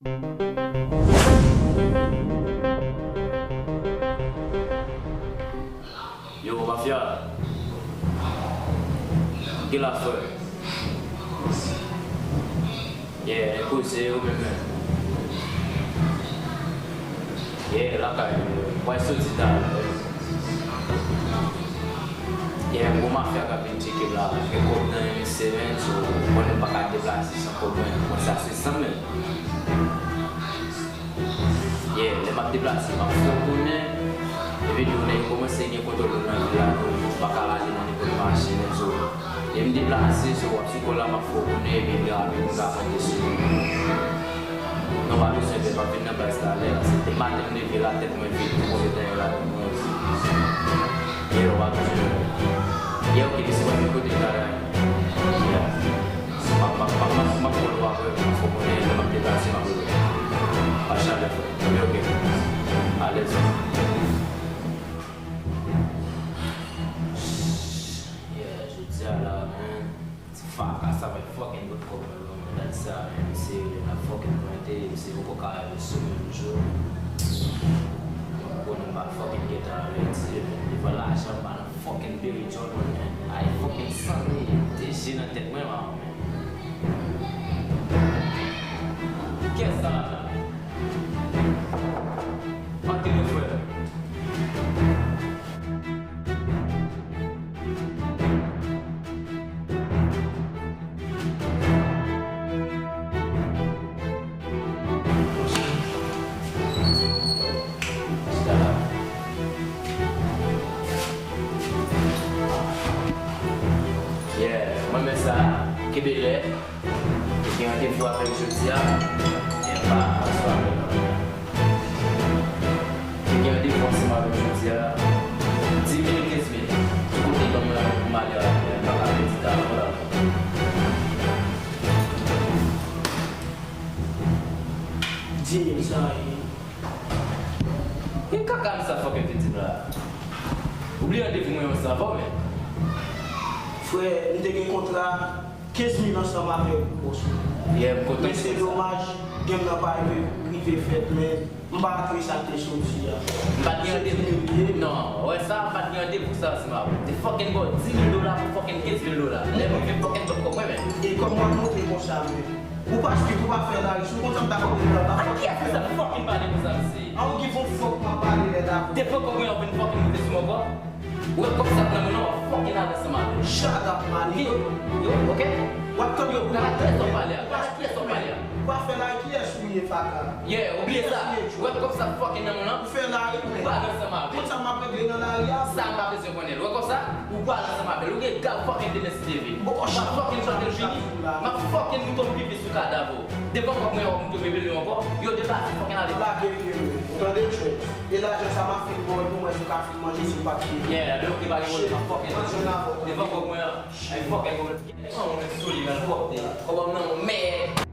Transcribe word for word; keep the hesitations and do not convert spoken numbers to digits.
Yo, mafya. Ki la, frè? Yeah, e koze yo menm, menm. Yeah, lakay, mwen soti talè. Yeah, gwo mafya k ap vin tcheke m la. Gen kòb nan men misye, men, so, mwen menm pa ka deplase san kòb mwen. Mwen sa se san mil. Yeah, lè m ap deplase, m ap fè w konnen. Epi tou, nèg yo kòmanse gen kontwòl nan vil la, nou pa ka ale nan nenpòt mache, nèg yo. Lè m deplase, so w ap sou kò la, m ap fè w konnen, epi pi rapid, m ka konte sou ou. Non, pa bezwen pè, m ap vin nan baz talè la. Se depi maten m leve la, tèt mwen vid, m konn tanyen la, mwen. Yeah, w pa bezwen pè. Yeah, ok, mesi, mwen vin kote m talè a. Yeah. M ap, m ap, m ap, m ap, m ap konnen w apre, m ap fè w konnen, lè m ap deplase, m ap rele w. Pa chalè, frè. Ok, ok. Alèz. Yeah, jodi a la, man. Ti faka sa fè fucking bout kòb mwen, man. Gad sa, man. Misye rele m ap fucking pwente, misye poko ka rele sou menm jou. Mwen konnen m pa fucking gentan redi, man. Devan lajan, m pa nan fucking beri djòl mwen, man. Ay, fucking san mil de je nan tèt mwen, man, man. Kiyès sa la, la? Antre non, frè. Yeah, mwen men sa, kenbe lè. Ou gen randevou avè l jodi a? Gen pa aswè avè l. Ou gen randevou ansanm avè l jodi a? Di mil, kenz mil. Ki kote ban mwen pou m ale a? M pa ka pèdi tan ankò la. Di mil sa ye. E kaka m sa fòk yo te di m la. Ou bliye randevou mwen ansanm avè w, men. Frè, m te gen kontra kenz mil ansanm avè w pou bòs ou. Yeah, m kontan. Men se domaj, game nan pa rive, rive fèt, men m pa ret wè sa k te soti a. M pa t gen randevou. Non, ou wè sa, m pa t gen randevou sa ansanm avè w. M te fucking ba w dis mil dola pou fucking kenz mil dola. Lè m rive fucking bat kòb mwen, men. E kòman w ap montre konsa, men? Ou pa stupid, ou pa fè lari. Si w kontan, m ta konprann ou la. A kiyès misye ap fucking pale konsa, mesye? A ou ki fon fòk m ap pale lè la. Devan kòb mwen an vin fucking moute sou mwen ankò. Ou wè kòb sa k nan men w lan, w ap fucking ale ansanm avè l. Shut up, man. Yo, yo, ok? W ap tande yo. Gade kiyès w ap pale a. Gade kiyès w ap pale a. Ou pa fè lari, kiyès ou ye, faka? Yeah, ou bliye sa. Ou wè kòb sa k fucking nan men w lan? Ou fè lari, men. Ou pale ansanm avè l. Konn sa m ap regle nan lari a? Sa m pa bezwen konnen l. Ou wè kòb sa? Ou pale ansanm avè l. Ou gen gad fucking de mèsi de vi. M ap fucking pale l vini. M ap fucking moute yon pipi sou kadav ou. Devan kòb mwen an, w ap moute yon pipi ankò. Yo deplase fucking ale. Lage pye w. Ou tande, Trent? E lajan sa m ap fin ba w, pou mwen, si w ka fin manje, si w pa t fini. Yeah, lè w te pa gen manje, m ap fucking manje. Devan kòb mwen an. Ay, fucking kòb mwen. Kòb mwen sou li, man, fuck de. Kòb mwen nan men.